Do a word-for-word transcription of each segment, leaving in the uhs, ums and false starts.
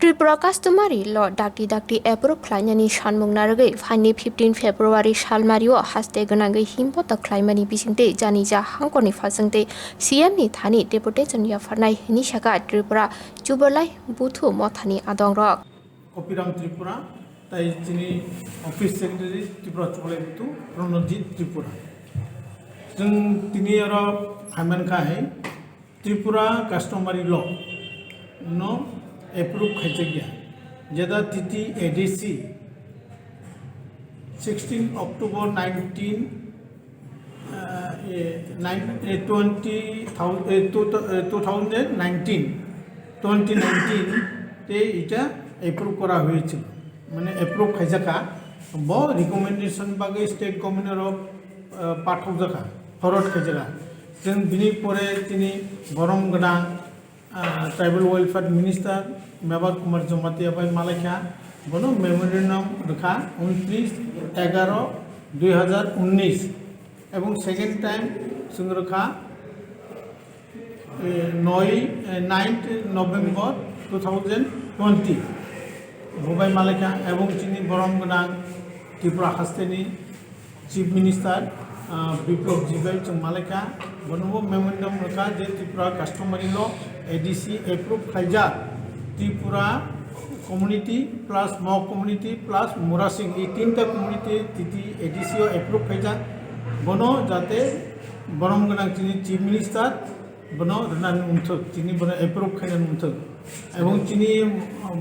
Tripura customary law dakti dakti approve khlainani sanmung narwgwi phaini fifteen February salmario haste gwnangwi himboto khlaimani bisingtwi janija hangkorni phasingtwi C M ni thani deputation yapharnai hwnwi sakha Tripura Chubalai Buthu Mothani adongrok. Kopiram Tripura, tai chini office secretary Tripura Chubalai Buthu Pranojit Tripura. Chwng tini oro phaimankha hai Tripura customary law no approve khaijakya, jeta T T A D C sixteen October nineteen, uh, eh, nine, eh, twenty thousand, eh, two, eh, two thousand nineteen, twenty nineteen te এটা approve করা হয়েছিল, মানে approve khaijakha, bo recommendation bagwi state government rok, uh, pathokjakha, forward khaijakha. Chwng bini pore chini borom gwnang, ah, Tribal Welfare Minister Mevar Kumar Jamatia bai malaikha, bono memorandum rwkha untris egaroh dui hazar unnis, ebong second time chwng rwkha, eh, noi, eh, ninth November two thousand twenty, bobai malaikha, ebong chini borom gwnang Tripura hasteni Chief Minister, ah, Biplab Deb bai chwng malaikha, bonobo memorandum rwkha je Tripura customary law A D C approve khaijak Tripura community plus Mog community plus Murasing, ei tinta community T T A D C o approve khaijak, bono jate borom gwnang chini Chief Minister bono rwnani wngthok, chini bono approve khainani wngthok. Ebong chini, um,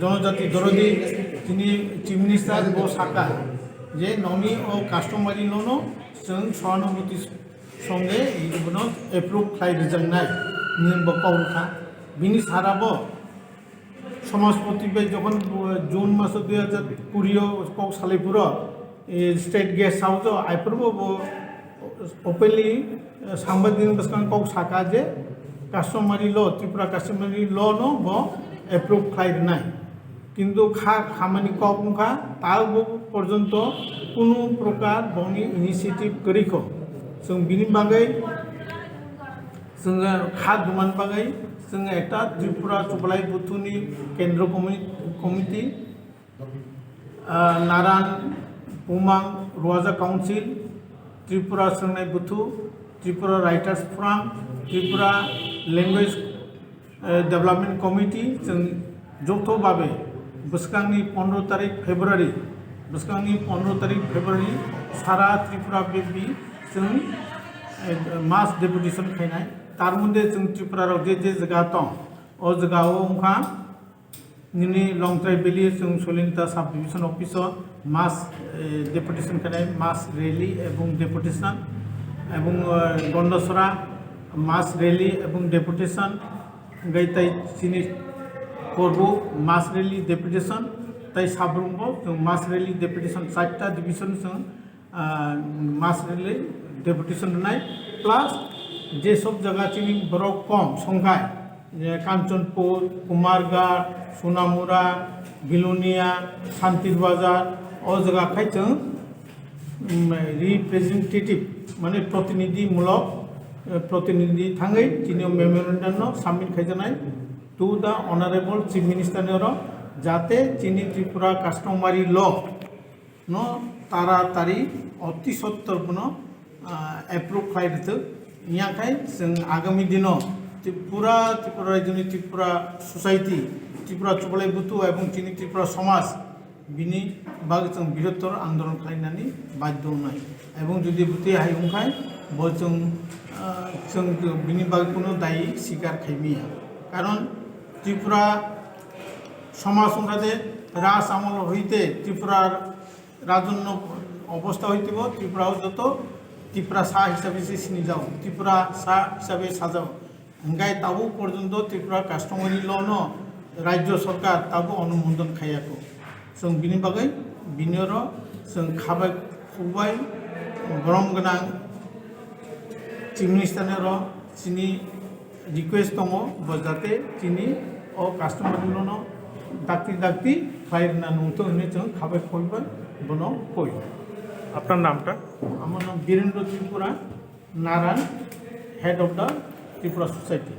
jonojati dorodi chini Chief Minister bo sakha je noni o customary law no chwng sohanubuti songe bono approve khlai rwjaknai hinwi bo kok rwkha. Bini sara bo Samaspati bai jokhon, uh, June maso dui hazar kuri o kok salai phuru, eh, State Guest House o aiphurubo bo openly, eh, sangbadik bwskang kok saka je customary law, Tripura customary law no bo approve khlai rwnai. Kintu kha khamani kok wngkha, ta bo porjonto kunu prokar boni initiative kwrwi kho. Chwng bini bagwi Chwng kha duman bagwi chwng ekta Tripura Chubalai Buthuni Kendro Comi-, Committee, ah, Naran Bumang Ruaja Council, Tripura Swngnai Buthu, Tripura Writers Forum, Tripura Language, eh, Development Committee, chwng joto babe bwskangni pondro tarik February, bwskangni pondro tarik February sara Tripura bebwi chwng, eh, mass deputation khainai. Tar moddhe chwng Tripura rok je je jaga tong, o jaga o wngkha nini Longtrai Valley chwng Solinta Sub Division Office o mass, eh, deputation khainai, mass rally ebong deputation, ebong, eh, Gondasora mass rally ebong deputation, hingke tai chini Korbu mass rally deputation, tai Sabrumbo chwng mass rally deputation charta division chwng ah, mass rally deputation rwnai, plus je sob jaga chini borok kom songkhai, je Kanchanpur, Kumarghat, Sonamura, Bilonia, Santir Bazar, o jaga khai chwng, mm, representative, mane protinidhi mulok, eh, protinidhi thangwi chini memorandum no submit khaijaknai to the Honorable Chief Minister ni oro, jate chini Tripura customary law no taratari oti sottor bono, ah, approve khlai rwthwk. Wngya khai chwng agami dino Tripura, Tripura rajyoni Tripura society, Tripura Chubalai Buthu ebong chini Tripura somaj bini bagwi chwng birottor andolon khlainani badhyo wngnai. Ebong jodi bwtwi hai wngkhai bo chwng, ah, chwng bini bagwi kuno dayi sikar khaimiya. Karon Tripura somaj wngkhade raj amol hoite Tripura rajonno obostha hoitebo Tripura o joto Tiprasa hisabe se sinijago, Tiprasa hisabe sajago. Hingke tabuk porjonto Tripura customary law no rajyo sorkar tabuk onumodon khaiyako. Chwng bini bagwi bini oro chwng khabai khukbai borom gwnang Chief Minister ni oro chini request tongo, bo jate chini o customary law no dakti dakti khlai rwna nungthok hinwi chwng khabai khukbai bono koi. আপনার নামটা? আমার নাম বীরেন্দ্র ত্রিপুরা Narayan, head of the Tripura Society.